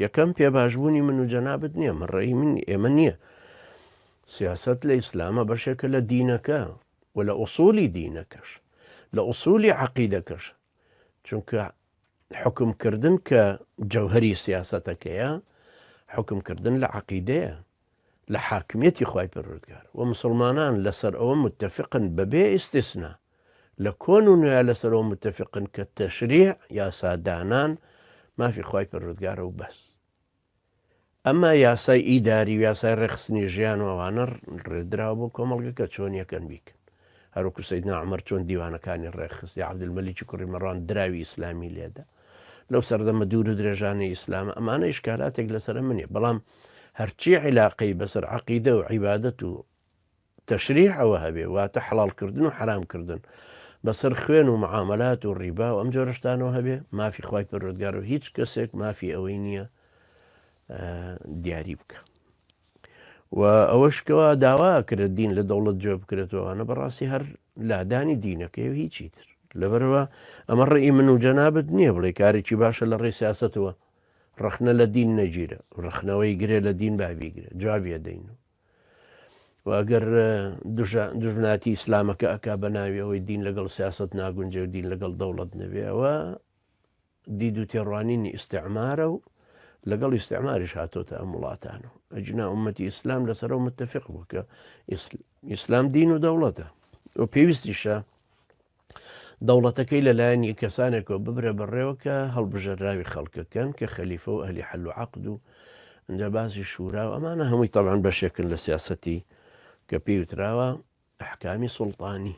یەکەم پێباشبوونی من و جەنابت نییە من ڕێی من ئێمە نییە سیاست لە ئیسلامە بەشێکە لە دینەکە و لە ئوسولی دینەکەش لە ئوسولی عەقیدەکەش چونکە حکمکردن کە جەوهری سیاستەکەیە حکمکردن لە عەقیدەیە لە حاکمیەتی خوای پەروەردگار و مسوڵمانان لەسەر ئەوە متفقن بەبێ ئیستیسنا لە کۆن و نوێ لەسەر ئەوە متفقن کە تەشریع یاسادانان مافی خوای پەروەردگارە و بەس ئەما یاسای ئیداری و یاسای ڕێکخستنی ژیان و ئەوانە ڕێدراوە بۆ کۆمەڵگەکە چۆن یەکەن بیکەن هەروەکو سەیدنا عومەر چۆن دیوانەکانی ڕێکخست یا عەبدولمەلیکی کوڕی مەڕوان دراوی ئیسلامی لێدا لەو سەردەمە دوور و درێژانەی ئیسلامە ئەمانە ئیشکالاتێک لەسەر ئەمە نیە بەڵام هەرچی عیلاقەی بەسەر عەقیدە و عیبادەت و تەشریعەوە هەبێ واتە حەڵاڵکردن و حەرامکردن بەسەر خوێن و معاملات و ڕیبا و ئەم جۆرە شتانەوە هەبێ مافی خوای پەروەردگار و هیچ کەسێک مافی ئەوەی نییە دیاری بکە و ئەوەش کەوا داوا کرد دین لە دەوڵەت جوێ بکرێتەوەوانە بەڕاستی هەر لادانی دینەکەی و هیچی تر لەبەرەوە ئەمە ڕێی من و جەنابت نییە بڵێ کارێکی باشە لە ڕێی سیاستەوە ڕەخنە لە دین نەگیرە ڕەخنەوەی گرێ لە دین بابیگرە جوابیە دەین و ئەگەر دژمناتی ئیسلامەکە ئەک بە ناوی ئەوەی دین لەگەڵ سیاست ناگونجێ و دین لەگەڵ دەوڵەت نەبێ ئەوە دید و تێڕوانینی ئیستعمارە و لەگەڵ ئیستعماریش هاتۆتە ئەم وڵاتانە ئەجنا ئومەتی ئیسلام لەسەرەوە متفق بوو کە ئیسلام دین و دەوڵەتە و پێویستیشە دەوڵەتەکەی لەلایەن کەسانێکەوە ببرە بەڕێوە کە هەڵبژێراوی خەڵکەکەن کە خەلیفە و ئەهلی حەل و عەقد و ئەنجا باسی شورا و ئەمانە هەمووی تەبعەن بەشێکن لە سیاسەتی کە پێی وتراوە ئەحکامی سوڵتانی.